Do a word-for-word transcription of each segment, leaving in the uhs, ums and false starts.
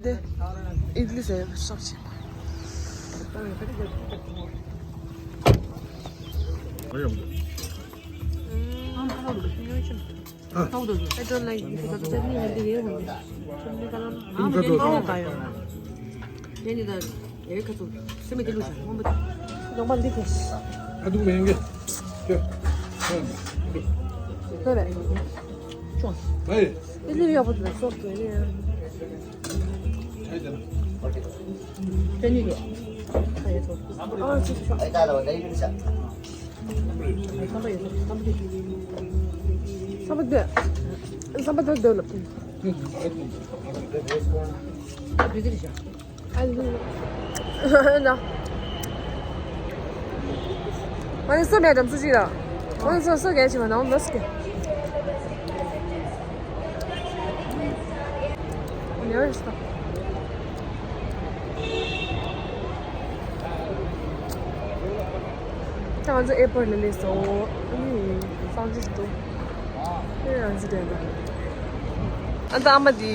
འདི་ཨིད་ལི་ཟེར་བ་སོགས་བྱས། I don't like this. Chutney healthy है होंगे। Chutney का नाम, हाँ, मुझे नहीं खाया। नहीं, नहीं, नहीं, ये खा तो, से मैं दिलू जा, वो मत। Normal दिखे। हाँ, तुम कहेंगे। क्या? हाँ। तो रे। चुन। भाई। इडली भी आप लोग सोच के नहीं है। चटनी दे। हाँ, ये तो। हाँ, ठीक है। Sambat de. Sambat de dolu. Güzel iş. Elhamdülillah. Mani so madam su jira. Mani so so gachi mana on baske. Ne var işte. ད་ང་ཚོ་ཨེར་པོར་ལ་སླེབས་སོང་། ཨ་ནི་གསང་སྤྱོད་ཞིག་འདུག་ཨེ་ང་ཚོ་དེ་ན། ཨ་ད་ཨ་མ་དེ་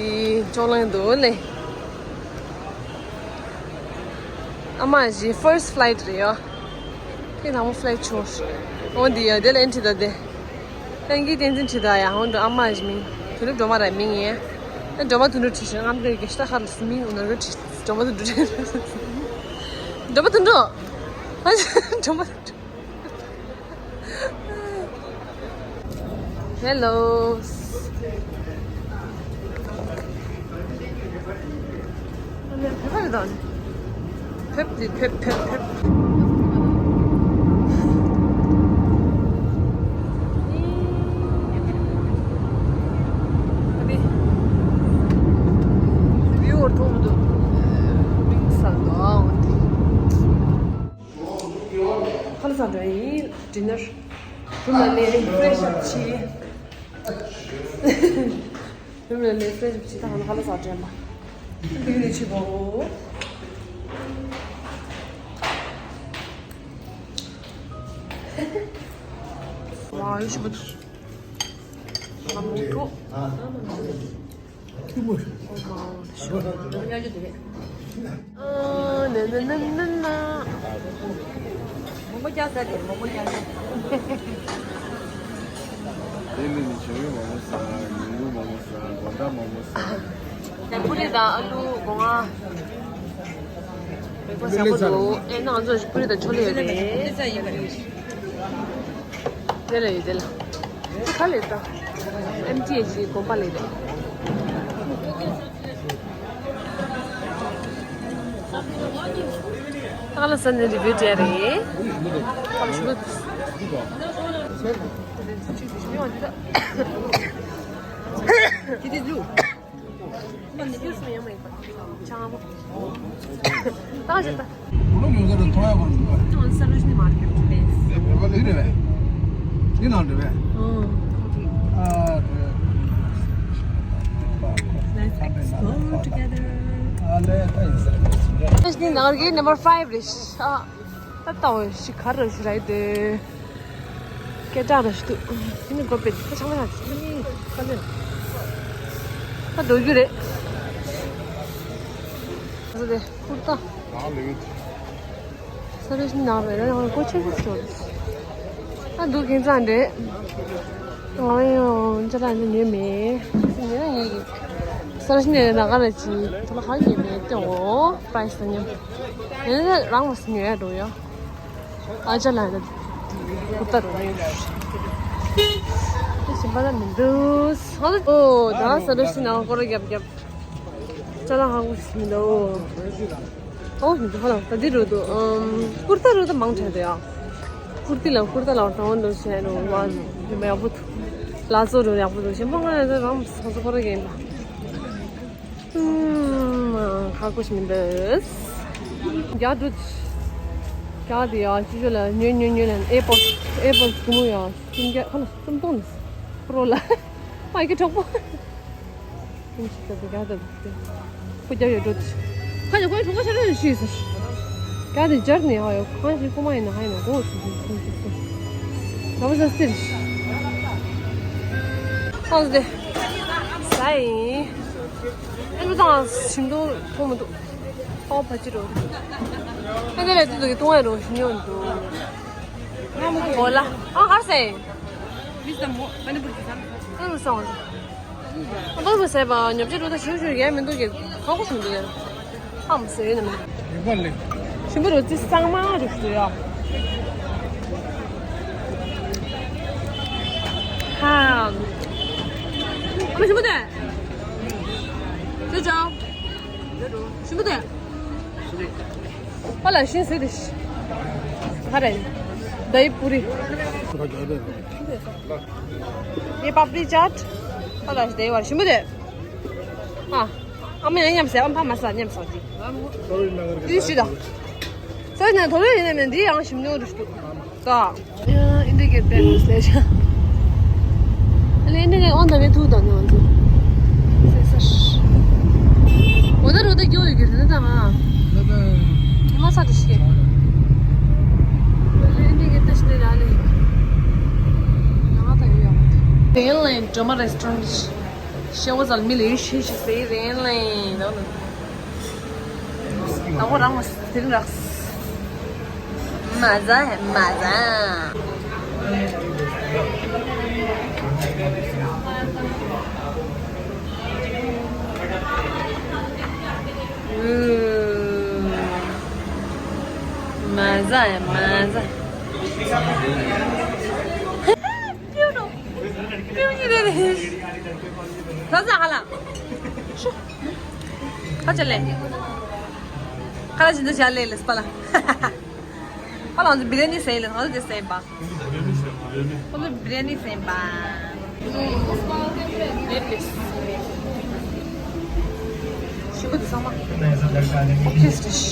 ཅོག་ལང་འདུག་ལེ། ཨ་མ་ཞིག་first flight རེད་ཡ། ཁྱེད་དང་པོ་flight ཆོག་འོ་འདི་ཡ་དེ་ལ་ཨེན་ཁྲི་ད་དེ། ཏན་གྱི་བསྟན་འཛིན་ཁྲི་ད་ཡ་ཧོན་དུ་ཨ་མ་ཞིག་མིང་དུ་ནུབ་སྒྲོལ་མ་ར་མིང་ཡིན། ཨ་སྒྲོལ་མ་དུ་ནུབ་ཁྲི་ཞིང་ཨམ་ཏེ་གེ་ཤྟ་ཁར་མིང་འུ་ནར་གི་ཁྲི། སྒྲོལ་མ་དུ་ནུབ་ཁྲི། སྒྲོལ་མ་དུ་ནུབ། ཨ་སྒྲོལ་མ་དུ་ནུབ། Hello. ཕེབས་ཕེབས་ཕེབས་ཕེབས། ཁ་ལག་ཟ་འགྲོ་ཡིན། dinner། རུམ་ལ་ནས་refresh up བྱས། རུམ་ལ་ནས་refresh up བྱས། ད་ཧ་ལ་ཁ་ལག་ཟ་འགྲོ་ཡིན་པ། འདི་ནས་ཕྱི་པོ། ཝའོ་ཡོ་ཤི་བུ། ཨ་མ་ཐུག་ད་པུ་རི་དང་ཨ་ལུ་སྒོ་ང་། པུ་རི་དང་ཆོ་ལེ་ཡོད་རེད། དེ་ལ་ཡོད་དེ་ལ། དེ་ག་ལས་ད། ཨེམ་ཊི་ཨེཆ་གི་དགོན་པ་ལས་རེད། ད་ག་ལ་ས་ནས་རི་བིའུ་སྤྲད་རེད། ད་ལ་ཞུ་གི། ཁྱེད་དེ་ལུ། ད་ཞིག་ད། Sarojini Market place. འདི་རེད་པས། འདི་ནང་རེད་པས། ཨོ། ཨ། Let's explore together. ཨ་ལེ། ད་ཡིན་ས་རེད། Sarojini Market number five རེད། ཨ། ད་ལྟ་བ་ཞིག་ག་རེ་ཞིག་རེད་དེ། སྐད་གྲགས་རེ་ཞིག་འདུག་འདི་ནི་དགོས་པའི་ད་ཆང་མ་ཆག་ཅི་ནི་ག་ལེ། ད་འགྲོ་རྒྱུ་རེད། ད་དེ་ཀུར་ཏ། ད་ལེ། Sarojini ནང་རེད་ན་ཡང་སྒོ་ཕྱེ་གི་ཤོར། ད་འདུག་གིན་ཙང་རེད། ང་ཡང་ཅ་ལག་འདི་ཉོས་མེད། ཉོས་ན་ཉོས་ཀྱི། Sarojini ནང་ག་ལ་ཅི་ད་ལ་ག་ཉོས་མེད་དེ་འོ་price དང་མཉམ། ཡིན་ན་རང་ལ་ཉོ་ཡ་འགྲོ་ཡ། ཨ་ཅག་ལ་ཡ་ད་ཀུར་ཏ་རོ་ནས། དེ་བཞིན་པ་ལ་མི་འདུག་ཨོ་ད་Sarojini ནང་སྐོར་རྒྱབ་རྒྱབ། ཅ་ལག་ཧ་གོ་ཞིག་མི་འདུག་ཨོ་མི་འདུག་ཧ་ལ་ད་འདི་རུ་འདུག་ཨམ་ཀུར་ཏ་རུ་ད་མང་དྲགས་འདུག་ཡ། ཀུར་ཏི་ལ་ཀུར་ཏ་ལ་བར་དང་འདུག་བྱས་རུ་བ་ཡག་པོ་འདུག་ལ་ཚོ་རུ་ཡག་པོ་འདུག་གཞན་པ་ང་ཡ་ད་རང་སོ་སོ་སྐོར་རྒྱབ་ཡིན་པ། ཧ་གོ་ཞིག་མི་འདུག་རྒྱ་འདུག་རྒྱ་དེ་ཡང་ཅི་ཞོ་ལ་ཉོས་ཉོས་ཉོས་ལ་ཨེ་པོ་ཨེ་པོ་གི་མོ་ཡང་སུམ་བརྒྱ་ཁ་ལ་སུམ་སྟོང་ནི་ཁོ་རོ་ལ་ཕ་གི་གྲོགས་པོ་ཁྱིམ་ཞིག་ད་དེ་རྒྱ་ད་དེ་ཁོ་རྒྱ་ཡོད་འགྲོ་དེ་ཁ་ཉ་ཁོའི་གྲོགས་པོ་ཤ་ར་ཤི་སོ་རྒྱ་དེ་སྦྱར་ནས་ཧ་ཡོད་ཁང་ཞིག་ཁོ་མ་ཡིན་ན་ཧ་ཡིན་ན་འགྲོ་སོ་སོ་ཁོང་ཅིག་སོ་ད་བུ་ས་སྟེར་ཤི་ཁང་དེ་ས་ཡིན། ཨ་ནུ་དང་ཞིམ་འདུག་མཐོང་མི་འདུག་ཨོ་ཕ་ཅི་རོ། ཨ་ནེ་ལ་དེ་དུ་གི་མཐོང་ཡ་རོ་ཞིམ་ཡོང་འདུག་ཨོ་ལ། ཨ་ཧར་སེ། ཨ་ནུ་སོང་། ཨ་ནུ་སེ་བ་ཉོབ་ཅི་རུ་ད་ཞིམ་ཞིམ་ཡ་མི་འདུག་གི་ཁང་ཁོ་ཞིམ་འདུག་ཡ། ཨམ་ཟེར་ཡོད་ནམ། ཡོད་པ་ལེ། ཞིམ་པོ་རུ་ཙི་གཙང་མ་རུ་ཞུ་ཡ། ཧ། ཨ་མ་ཞིམ་པོ་དེ། ཅོ་ཅོ། ཞིམ་པོ་དེ། པ་ལ་ཤིན་ཟེར་དེ། ཧ་རེ། དའི་པུ་རི། ཡེ་པ་པི་ཅཱཊ། ཨ་ལ་ཞི་དེ་བར་ཞིམ་པོ་དེ། ཨ། ཨ་མ་ཡང་མཉམ་ཟས། ཨ་ཕ་མ་ཟ་མཉམ་ཟ་དེ། དེ་ཞུ་དང་། ཟས་ནས་དོ་ལོ་ཡིན་ནས་འདི་ཡང་ཞིམ་ཉུང་རུ་ཞུ་དུ། ད། ཡང་ཨིན་ཌི་གེ་པེ་རུ་སླེབས་ཤག་ཨ་ལེ་ཨིན་ཌི་གེ་ཨོན་ད་ཝེ་ཐུག་དང་ནི་ང་ཚོ། སེ་ས། འོ་ད་རོ་ད་སྐྱོ་ཡོད་ཀྱི་རེད་ད་ང་། ཉི་མ་ས་དུ་ཤི། ཨ་ལེ་ཨིན་ཌི་གེ་ད་ཤི་ནས་ལ་ལེ། ང་ད་ཡོད་ཡ། དེ་ཡིན་ལ་ཡིན་ཌོ་མ་རེ་སི་ཊོ་རན་ཊི། ཤེ་བ་ཟལ་མི་ལེ་ཤེ་ཤེ་སེ་རེན་ལེ་ནོ་ནོ། ད་ཁོ་རང་མ་སེ་རིང་རག་མ་ཟ་མ་ཟ། མ་ཟ་མ་ཟ། ཁ་ལ་ཅི་འདི་བྱ་ལེ་ལེ་སྤ་ལ། ཁ་ལ་ང་ཚོ་བི་རི་ཡ་ནི་ཟས་ལེ་ང་ཚོ་དེ་ཟས་པ། ཁོ་ཚོ་བི་རི་ཡ་ནི་ཟས་པ། ལེ་ལེ། ཞིམ་པོ་དེ་ཚང་མ། ཨོ་ཁེ་སི་ཏྲིཤ།